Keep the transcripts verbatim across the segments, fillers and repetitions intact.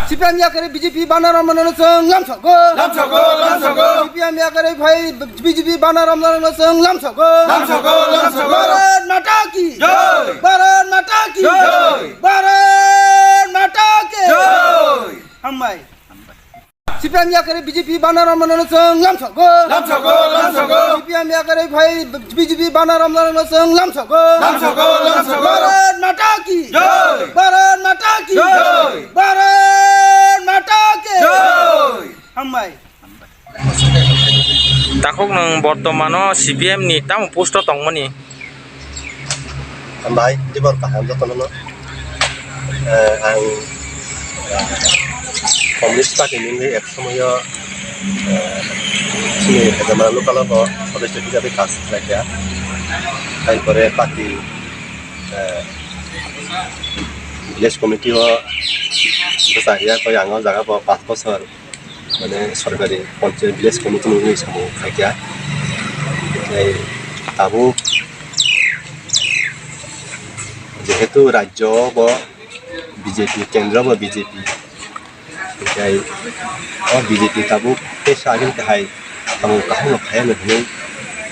C P M yakarwi B J P bana romnano chwng lamsogo. Lamsogo, lamsogo. C P M yakarwi phai B J P bana romnano chwng lamsogo. Lamsogo, lamsogo. Bharat Mata ki jai. Bharat Mata ki jai. Bharat Mata ki jai. Hambai. C P M yakarwi B J P bana romnano chwng lamsogo. Lamsogo, lamsogo. C P M yakarwi phai B J P bana romnano chwng lamsogo. Lamsogo, lamsogo. Bharat Mata ki jai. Bharat Mata ki jai. Bharat Mata ki jai. Hambai. Takhuk nwng bortomano C P M ni tamo post o tongmani? Hambai, tibor kaham jotono no. Eh, ang, eh, Communist Party ni wngwi ek somoyo, eh, chini Hejamara local o bo sodosyo hisabe kaj khlai kha. Hai pore party, eh, village committee o bwsa ya, koi ang o jaga bo panch bosor mane sorkari panchayat village committee ni wngwi samung khaikha. Tei tabuk jehetu rajyo bo B J P, kendro bo B J P, tei o B J P tabuk teisa agini hai samung kaham no khaiya no hinwi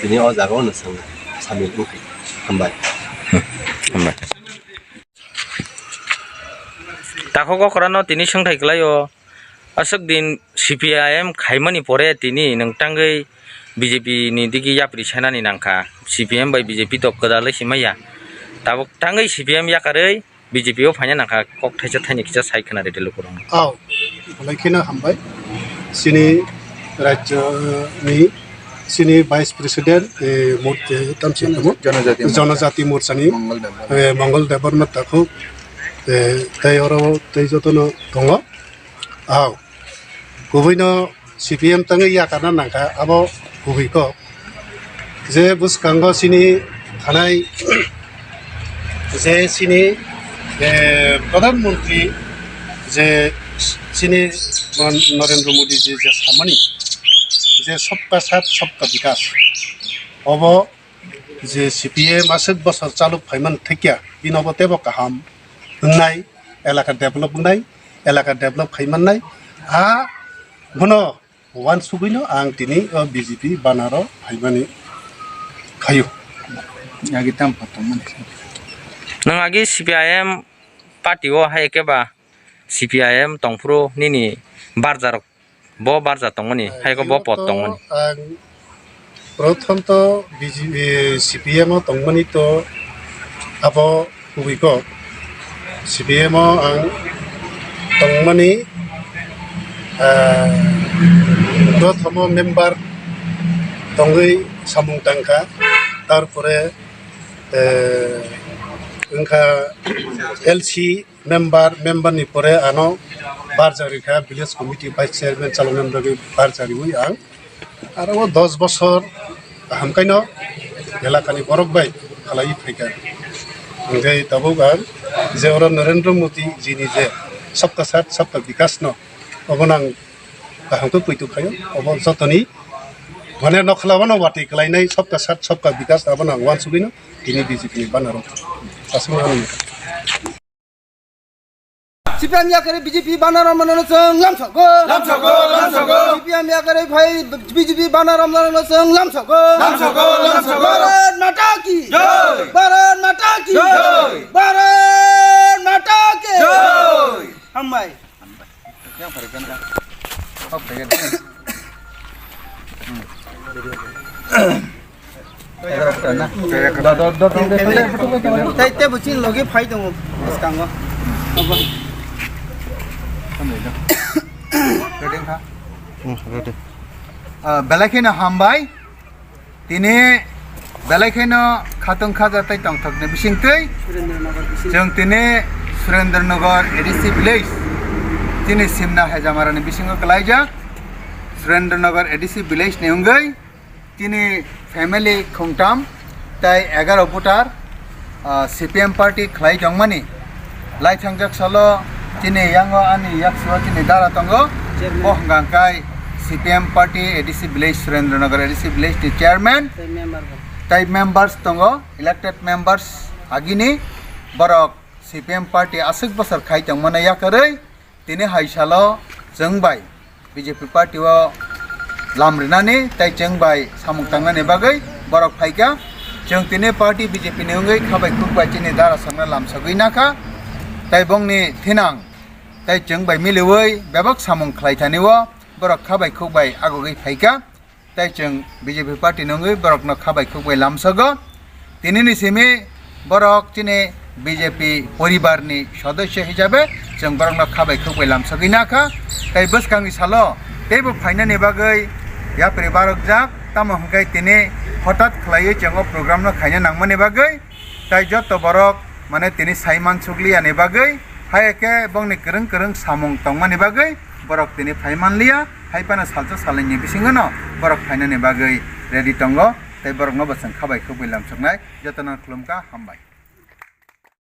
tini o jaga o no samung samil wngkha. Hambai. Hambai. Takhuk okrano tini swngthai kwlaio. Aswk din C P I M khaimani pore tini nwng tangwi B J P ni digi yapri sanani nangkha. C P M bai B J P to kwdalwi simaya. Tabuk tangwi C P M yakarwi B J P o phaina nangkha. Kok thaisa thaini kisa sai khna rwdi lukurokno. Aw, belai kheno hambai. Chini rajyo ni chini Vice President, eh, mot-, eh, tamsi tamo? Janajati Morcha. Janajati Morcha ni, Mongol Debbarma. Eh, Mongol Debbarma takhuk, eh, tei oro tei jotono tongo. Aw, kubui no C P M tangwi yakarna nangkha, abo kubui kok. Je bwskango chini thanai, je chini, eh, Pradhan Mantri je chini Narendra Modi ji je samani je Sabka Saath Sabka Vikas, obo je C P M aswk bosor chaluk phaiman thikya, bini obo teibo kaham wngnai, elaka develop wngnai, elaka develop khaimannai. A bono uansugwino ang tini o B J P banaro phaimani phaio. Agi tam photo mani. Nwng agi C P I M party o hai khe ba C P I M tongphuru nini barja rok bo barja tongmani, hai khe bo pod tongmani. Ang prothom to B J P, C P M o tongmani to abo kubui kok. C P M o ang tongmani, ah, prothomo member tongwi samung tangkha, tarpore, eh, wngkha L C member, member ni pore ano barja rikha, village committee vice chairman chaloknani bagwi barja riwi ang. Aro o dos bosor kaham kaino elakani borok bai khalaiwi phaikha. Hwnkhe tabuk ang je oro Narendra Modi jini je Sabka Saath Sabka Vikas no, obono ang kaham khe poito khaio. Obo jotoni mane nokhlabano watwi kwlainai Sabka Saath Sabka Vikas abono ang uansugwino tini B J P ni banner o aswk mani. C P M yakarwi B J P banner romnano chwng lamsogo. Lamsogo, lamsogo. C P M yakarwi phai B J P banner romnano chwng lamsogo. Lamsogo, lamsogo. Bharat Mata ki jai. Bharat Mata ki jai. Bharat Mata ki jai. Hambai. Tai tebo chini logi phai tongo bwskango. Abo. Hmm, ready. Ah, belai kheno hambai. Tini belai kheno khatung khaja tei tongthokni bisingtwi chwng tini Surendranagar A D C village, chini Simna Hejamarani bisingo kwlaijak. Surendranagar A D C village ni wngwi chini family khungtam tei egaroh voter, ah, C P M party khlai tongmani. Lai thangjak salo chini yango ani yaksio chini dara tongo. Chairman. Bo hwnkha khe C P M party A D C village, Surendranagar A D C village ni chairman. Tei member bo. Tei members tongo, elected members agini borok C P M party aswk bosor khai tongmani yakarwi Tini hai salo chwng bai B J P party o lam rinani tei chwng bai samung tangnani bagwi borok phaikha. Chwng tini party B J P ni wngwi kha bai khuk bai chini dara sakna lam sagwi nakha. Tei bongni thinang tei chwng bai miliwi bebak samung khlai thani o borok kha bai khuk bai agogwi phaikha. Tei chwng B J P party ni wngwi borokno kha bai khuk bai lamsogo. Tinini simi borok chini B J P poribar ni sodosyo hisabe chwng borokno kha bai khuk bai lamsogwi nakha. Tei bwskangni salo teibo phainani bagwi yapri barokjak, tamo hwnkhe tini hothat khlaiwi chwng o program no khaina nangmani bagwi. Tai joto borok mane tini saiman sukliya ni bagwi, hai khe bongni kwrwng kwrwng samung tongmani bagwi borok tini phai manliya, hai phano salsa salnwi ni bisingo no borok phainani bagwi ready tongo, tei borokno bo chwng kha bai khuk bai lamsoknai. Jotono khulumkha, hambai.